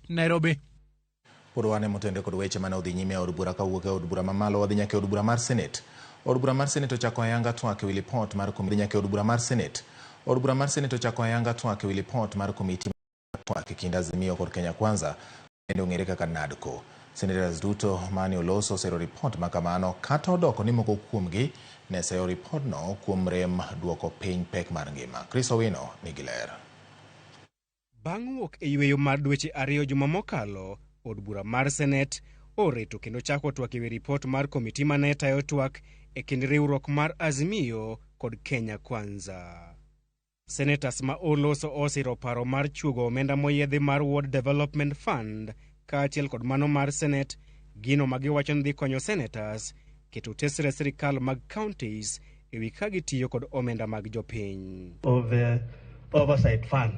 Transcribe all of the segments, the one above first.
Nairobi. Pod wane motende kod weche mane odhi nyime e od bura kawuok e od bura mamalo wadhi nyaka e od bura mar Senate. Od bura mar Senate ochako ayanga twak ewi lipot mar komiti nyaka e od bura mar Senate. Od bura mar Senate ochako ayanga twak ewi lipot mar komiti twak e kind Azimio kod Kenya Kwanza bende ong'ere kaka NADCO. Senators duto mane oloso osero ripot ma kamano kata odoko ni moko kuomgi ne seyo ripodno kuom rem duoko piny pek mar ngima. Chris Owino nigi ler. Bang' wuok e yweyo mar dweche 2 juma mokalo, od bura mar Senate oreto kendo chako twak ewi ripot mar komiti mane tayo twak e kind riwruok mar Azimio kod Kenya Kwanza. Senators ma oloso osiro paro mar chuogo omenda moyiedhi mar Ward Development Fund kaachiel kod mano mar Senate, gino ma giwacho ni dhi konyo senators keto tesre sirikal mag counties ewi ka gitiyo kod omenda mag jopiny. Of the Oversight Fund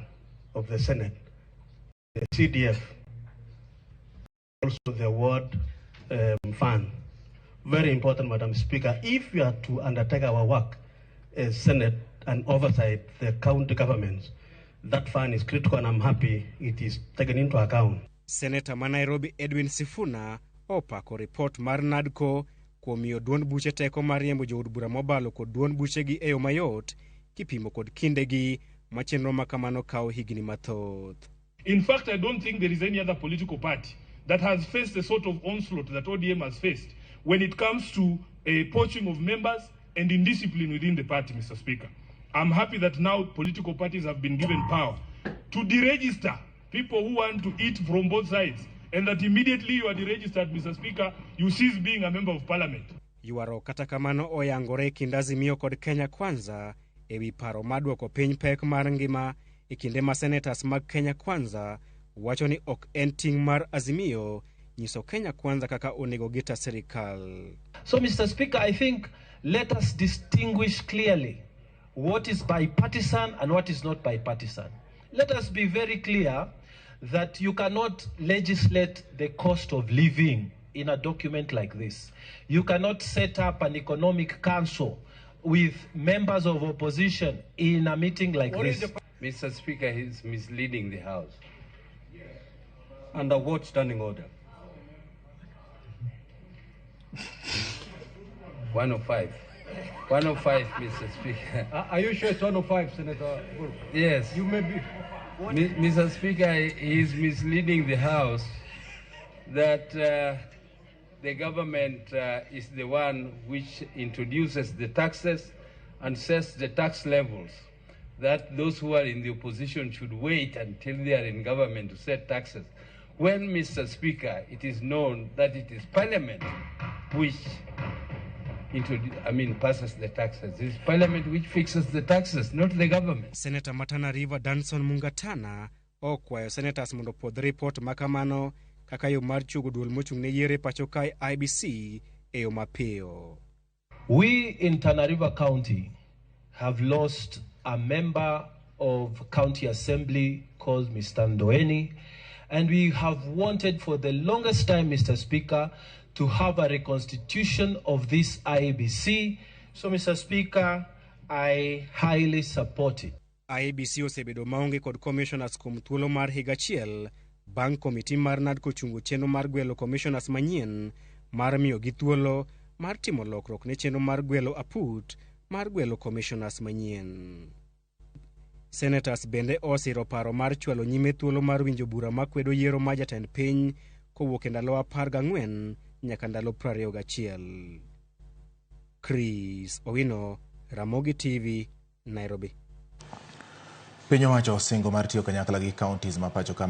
of the Senate, the CDF, also the Ward Fund. Very important, Madam Speaker. If we are to undertake our work as Senate and oversight the county governments, that fund is critical, and I'm happy it is taken into account. Seneta ma Nairobi Edwin Sifuna opako ripot mar NADCO kuom miyo duond buche teko mar riembo jood bura mobalo kod duond buchegi e yo mayot kipimo kod kindegi ma chenro ma kamano kawo higni mathoth. In fact, I don't think there is any other political party that has faced the sort of onslaught that ODM has faced when it comes to a poaching of members and indiscipline within the party, Mr. Speaker. I'm happy that now political parties have been given power to deregister people who want to eat from both sides, and that immediately you are deregistered, Mr. Speaker, you cease being a member of parliament. Ywaruok kata kamano oyangore e kind Azimio kod Kenya Kwanza ewi paro mar duoko piny pek mar ngima e kinde ma senators mag Kenya Kwanza wacho ni ok en ting' mar Azimio nyiso Kenya Kwanza kaka onego gita sirikal. So, Mr. Speaker, I think let us distinguish clearly what is bipartisan and what is not bipartisan. Let us be very clear that you cannot legislate the cost of living in a document like this. You cannot set up an economic council with members of opposition in a meeting like What is this. Mr. Speaker, he's misleading the House. Under what standing order? 105. 105, Mr. Speaker. Are you sure it's 105, Senator Burke? Yes. You may be. Mr. Speaker, he is misleading the House that the government is the one which introduces the taxes and sets the tax levels, that those who are in the opposition should wait until they are in government to set taxes. When, Mr. Speaker, it is known that it is Parliament which passes the taxes. It's Parliament which fixes the taxes, not the government. Senator ma Tana River Danson Mungatana okwayo senators mondo opuodh ripot ma kamano kaka yo mar chuogo duol mochung' ne yiero e pacho kae IEBC e yo mapiyo. We in Tana River County have lost a member of County Assembly called Mr. Ndoeni, and we have wanted for the longest time, Mr. Speaker, to have a reconstitution of this IEBC. So, Mr. Speaker, I highly support it. IEBC osebedo maonge kod commissioners kuom thuolo mar higa achiel bang' komiti mar NADCO chungo chenro mar gwelo commissioners manyien mar miyogi thuolo mar timo lokruok ne chenro mar gwelo aput mar gwelo commissioners manyien. Senators bende osiro paro mar chwalo nyime thuolo mar winjo bura makwedo yiero mar jatend piny kowuok e ndalo 14 nyaka ndalo 21. Chris Owino, Ramogi TV, Nairobi. Piny owacho osingo mar tiyo kanyakla gi counties ma pacho ka